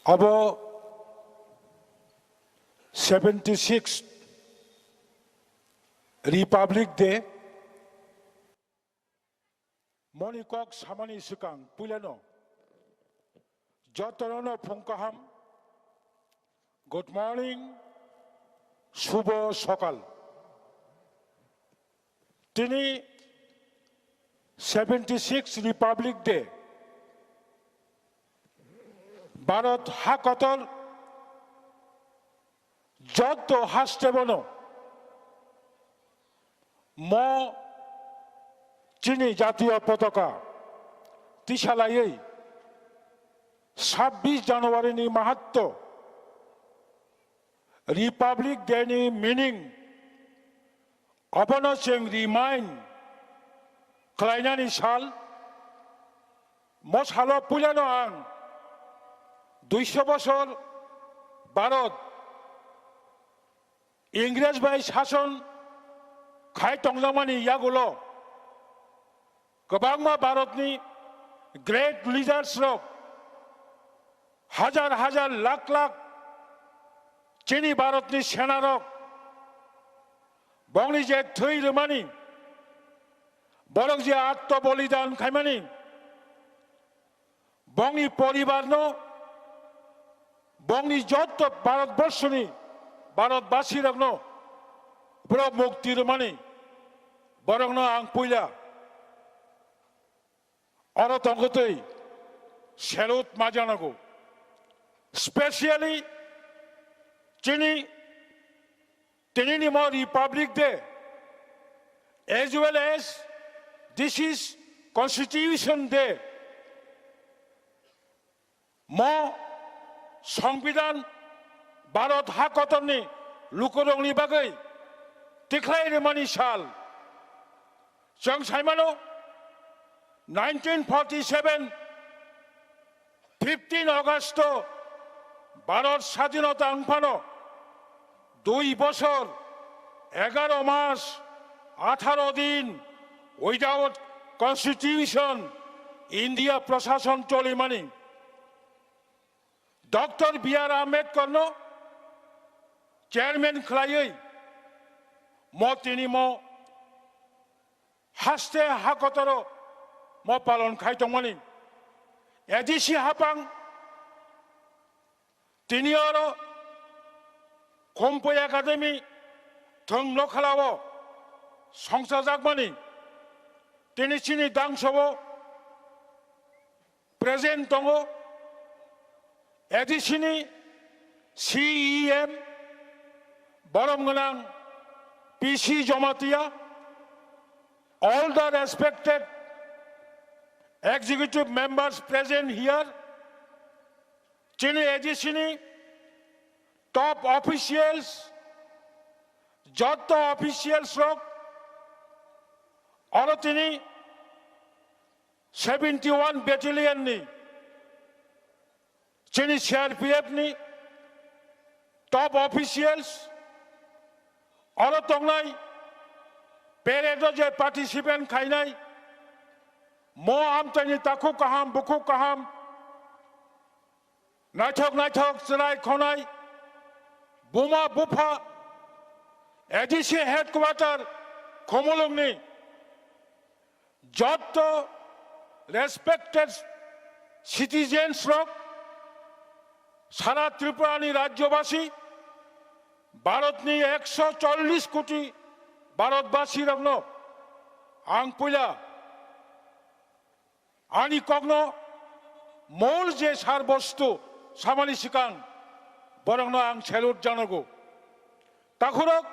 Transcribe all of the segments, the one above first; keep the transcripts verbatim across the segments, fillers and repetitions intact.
Abo seventy six Republic Day, moni kok samani swkang puilano jotono phung kaham, good morning, subo sokal. Tini seventy six Republic Day, Bharat ha kotor joto haste bono mo chini jatiyo potoka tisalaiwi sabbish January ni mahatto Republic Day ni meaning abono chwng remind khlainani sal. Mo salo puilano ang duiso bosor Bharat Ingrej bai sason khai tongjakmani yagulo kwbangma Bharatni great leaders rok, hajar hajar lakh lakh chini Bharatni senarok, bongni je thwi rwmani, borok je atto bolidan khaimani, bongni poribarno, bongni jotto Bharatborshoni, Bharatbasirokno borok mukti rwmani, borokno ang puila oro tongkotwi salute ma janago. Specially chini tinini mo Republic Day, as well as this is Constitution Day. Mo Songbidan Bharat ha kotorni lukurokni bagwi tikhlai rwmani sal. Chwng saimano nineteen forty seven fifteen August Bharat sadhinota wngphano dui bosor, egaro mas, atharo din without constitution India prosason cholimani. Doctor B R Ambedkar no chairman khlaiwi mo tini mo haste ha kotoro mo palon khai tongmani. A D C hapang tini oro Khompui Academy thwng nokhalao songchajakmani tini chini dangsobo present tongo. A D C ni C E M borom gwnang P C Jamatia, all the respected executive members present here, chini A D C ni top officials, jotto officials rok, oro tini seventy one battalion ni chini C R P F ni top officials, oro tongnai parade o je participant khainai, mo amchaini takhuk kaham, bukhuk kaham, naithok naithok chwrai khonai, buma bupha, A D C headquarter Khumulwng ni jotto respected citizens rok, sara Tripura ni rajyobasi, Bharat ni ekso chollish koti Bharatbasi rokno ang puila ani kokno mol je sar bostu samani swkang borokno ang salute janago. Takhurok,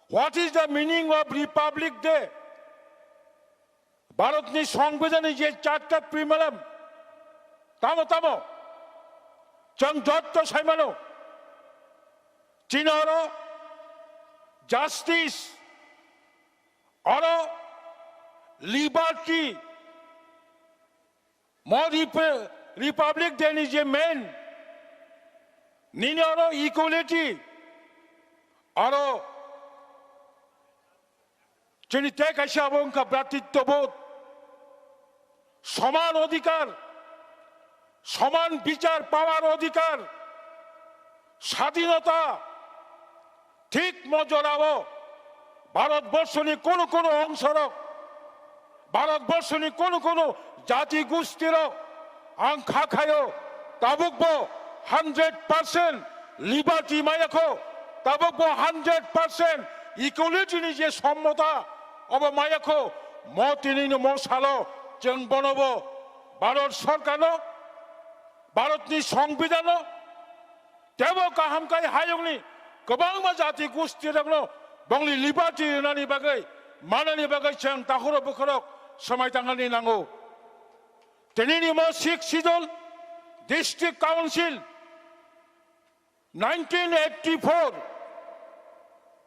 what is the meaning of Republic Day? Bharatni Songbidanni je charta preamble, tamo tamo chwng jotto saimano, chini oro justice, oro liberty, mo Rep-, Republic Day ni je main, nini oro equality, oro chini tei kaisa abo wngkha bhratitwabodh, soman odhikar, Soman bichar pawar odhikar, sadhinota, thik mo jorao Bharatborshoni kono kono ongsorok, Bharatborshoni kono kono jati gustirok ang kha khaio, tabukbo hundred percent liberty mayakho, tabukbo hundred percent equality ni je sommota obo mayakho, mo tinini mo salo chwng bonobo Bharat Sorkarno, Bharatni Songbidanno, tebo kaham kai hayungni kwbangma jati gustirokno bongni liberty rwnani bagwi, manani bagwi chwng takhuro bukhurok swmai tangnani nango. Tinini mo Sixth Schedule, District Council, nineteen eighty-four,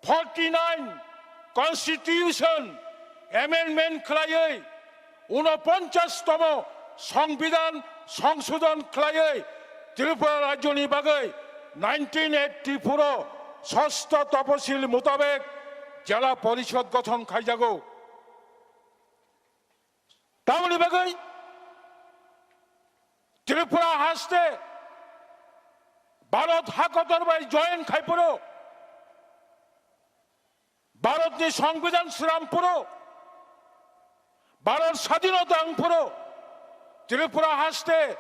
forty-nine Constitution amendment khlaiwi unoponchas tomo Songbidan songsodon khlaiwi Tripura rajyoni bagwi nineteen eighty-four o sosto toposil mutabek Jela Porishod gothon khaijago. Tamoni bagwi Tripura haste Bharat hakotor bai join khaiphuru, Bharatni Songbidan swrampuru, Bharat sadhinota wngphuru, Tripura haste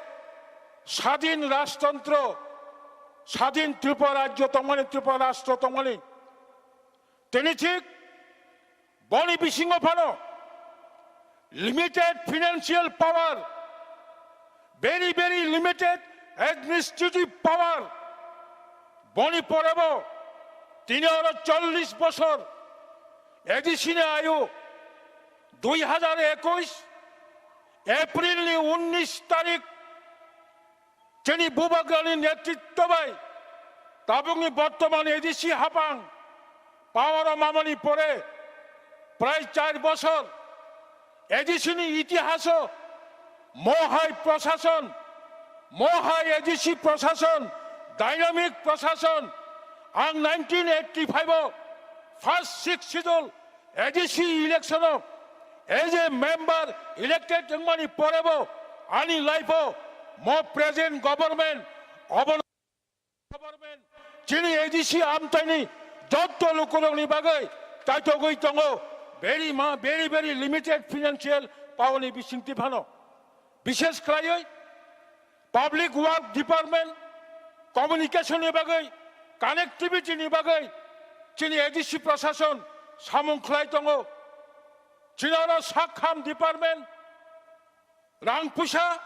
sadhin rajtantro, sadhin Tripura rajyo tongmani, Tripura rashtra tongmani. Tini thik boni bisingo phano limited financial power, very, very limited administrative power. Boni porebo tini oro chollish bosor, A D C ni ayu, dui hajar ekush April ni unnish tarik chini Bubagrani netritto bai tabukni bortoman A D C hapang power o mamani pore prai char bosor A D C ni itihaso mohai prosason, mohai A D C prosason, dynamic prosason. Ang nineteen eighty-five o first Sixth Schedule A D C election o as a member elected wngmani porebo ani life o mo present government obo government chini A D C amtaini jotto lukurokni bagwi chaitogwi tongo, very ma, very, very limited financial power ni bisingtwi phano. Bishesh khlaiwi Public Work Department, communication ni bagwi, connectivity ni bagwi chini A D C prosason samung khlai tongo. Chini oro sakham department, rang puisa,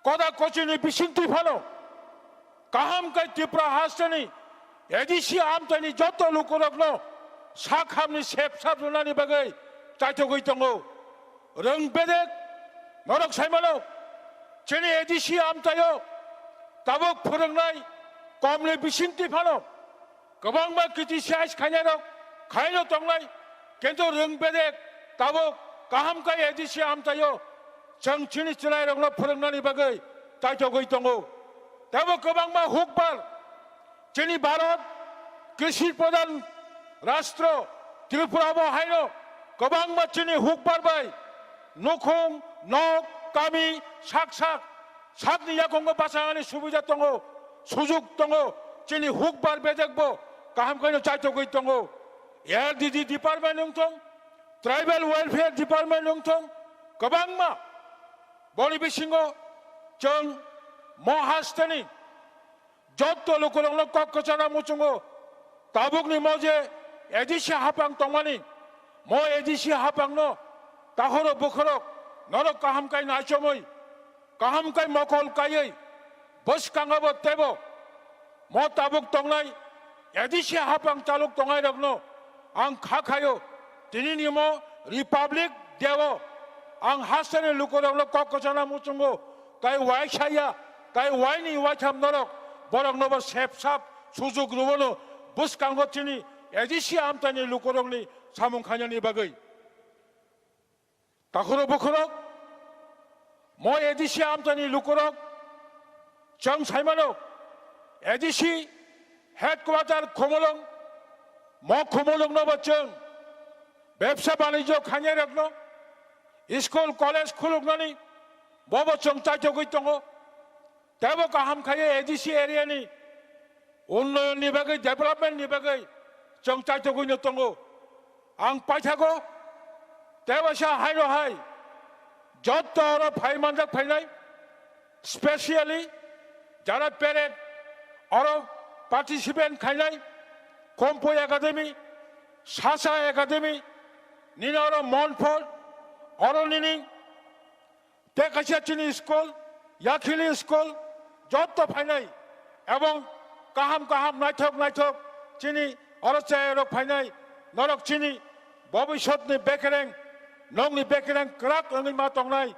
koda kochini bisingtwi phano kaham kai Tripura hasteni A D C amtaini joto lukurokno sakhamni sep sap rwnani bagwi chaithogwi tongo. Rwng bedek norok saimano, chini A D C amtaio tabuk phwrwngnai komni bisingtwi phano kwbangma criticize khainairok khaino tongnai, kintu rwng bedek tabuk kaham kai A D C amtaio chwng chini chwrairokno phwrwngnani bagwi chaithogwi tongo. Teibo kwbangma hukbar chini Bharat krishi pradhan rashtra Tripura bo haino kwbangma chini hukbar bai nukhung, nok, kami, sak sak, sakni yakungo bachanani subida tongo, sujuk tongo, chini hukbar bedekbo kaham khaino chaithogwi tongo. L D D department wngthong, tribal welfare department wngthong, kwbangma boni bisingo chwng mo hasteni jotto lukurokno kok kwchana muchungo. Tabukni mo je A D C hapang tongmani, mo A D C hapangno tahoro bukhorok norok kaham kai naichomwi, kaham kai mokol kaiwi, bwskango bo teibo mo tabuk tongnai A D C hapang chalok tongnairokno ang kha khaio. Tinini mo Republic Day o ang hasteni lukurokno kok kwchana muchungo, tai waisa ya, tai waini waitham norok boroknobo sep sap sujuk rwano bwskango chini A D C amtaini lukurokni samung khainani bagwi. Takhuro bukhurok, mo A D C amtani lukurok, chwng saimano, A D C headquarter Khumulwng, mo Khumulwngno bo chwng bebsa banijyo khainairokno, school, college khuluknani, bobo chwng chaithogwi tongo. Teibo kaham khaye A D C area ni unnoyon ni bagwi, development ni bagwi chwng chaitogwi no tongo. Ang paithago teibo sa hai no hai jotto oro phai manjak phainai, specially jara parade oro participant khainai, Kompoi Academy, Sasa Academy, nini oro Monfort, oro nini tei kaisa chini school, Yakhili school, jotto phainai, ebong kaham kaham naithok naithok chini oro chayarok phainai, norok chini bobisotni bekereng, nongni bekereng kwrak wngwi ma tongnai.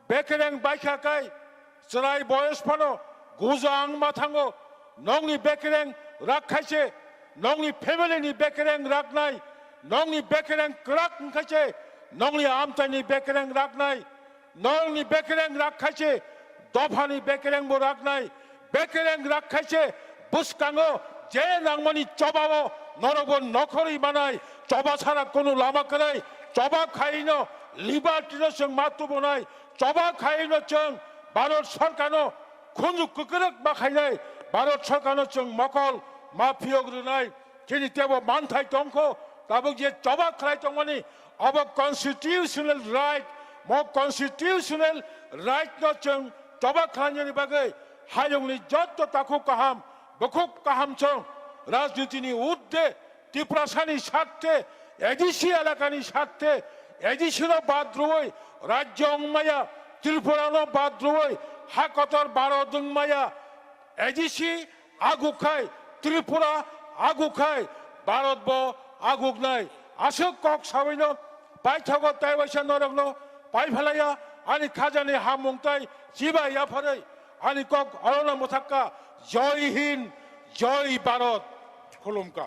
Bekereng baikha kai, chwrai boyos phano guja wng ma thango. Nongni bekereng rak khaise, nongni family ni bekereng raknai. Nongni bekereng kwrak wngkhaise, nongni amchaini bekereng raknai. Nongni bekereng rak khaise, dophani bekereng bo raknai. Bekereng rak khaise, bwskango je nangmani chobao norokbo nokhorwi manai. Choba sara kunu lama kwrwi, choba khaino liberty no chwng ma tubunai. Choba khaino chwng Bharat Sarkarno khunju kwkrwk ma khainai, Bharat Sarkarno chwng mokol ma phiyok rwnai. Chini teibo manthai tongkho, tabuk je choba khlai tongmani, abo constitutional right, mo constitutional right no chwng choba khlainani bagwi hayungni jotto takhuk kaham, bukhuk kaham chwng rajnitini urdhwe Tiprasani sarthe, A D C elakani sarthe, A D C no bad rwui rajyo wngmaya, Tripura no bad rwui ha kotor Bharat wngmaya, A D C aguk khai, Tripura aguk khai, Bharat bo aguk nai. Aswk kok sawino paithago tei waisa norokno paiphalaya ani khajani hamung tei chiba yapharwi ani kok orono mwthakka. Joi Hind, Joi Bharat. Khulumkha.